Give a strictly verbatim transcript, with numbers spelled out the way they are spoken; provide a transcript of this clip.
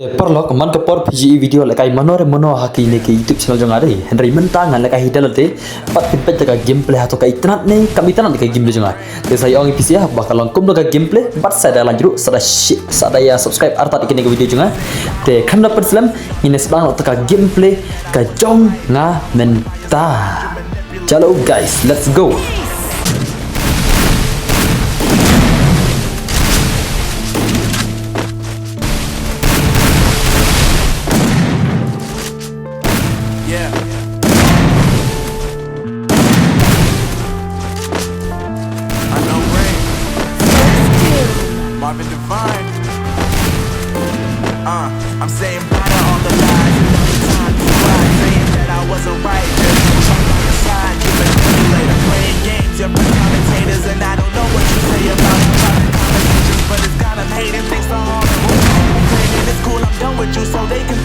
Te paralok, man ka por phi ju ïohi video lehkai mano re mano ha kine ki YouTube channel jong nga re. Hynrei mynta nga lehkai hi da lade, pat phin peit da ka gameplay hato ka itynnad ne kam itynnad ka gameplay jong nga. Te sa ïa ong ïa phi sha ba ka long kumno ka gameplay, bad sa da like ruh, sa da share, sa da ïa subscribe artat ïa kine ki video jong nga. Te khlem da pynslem, ngin ïa sdang noh ka gameplay ka jong nga mynta. Chalo guys, let's go. Yeah. I know Rain. Marvin Divine. Uh, I'm saying bye to all the lies and all the time you lied, saying that I wasn't right. There's no right on your side. You manipulator, playing games. You're for commentators, and I don't know what you say about the private conversations, but it's got 'em hating. Thanks to all the who claiming it's cool. I'm done with you, so they can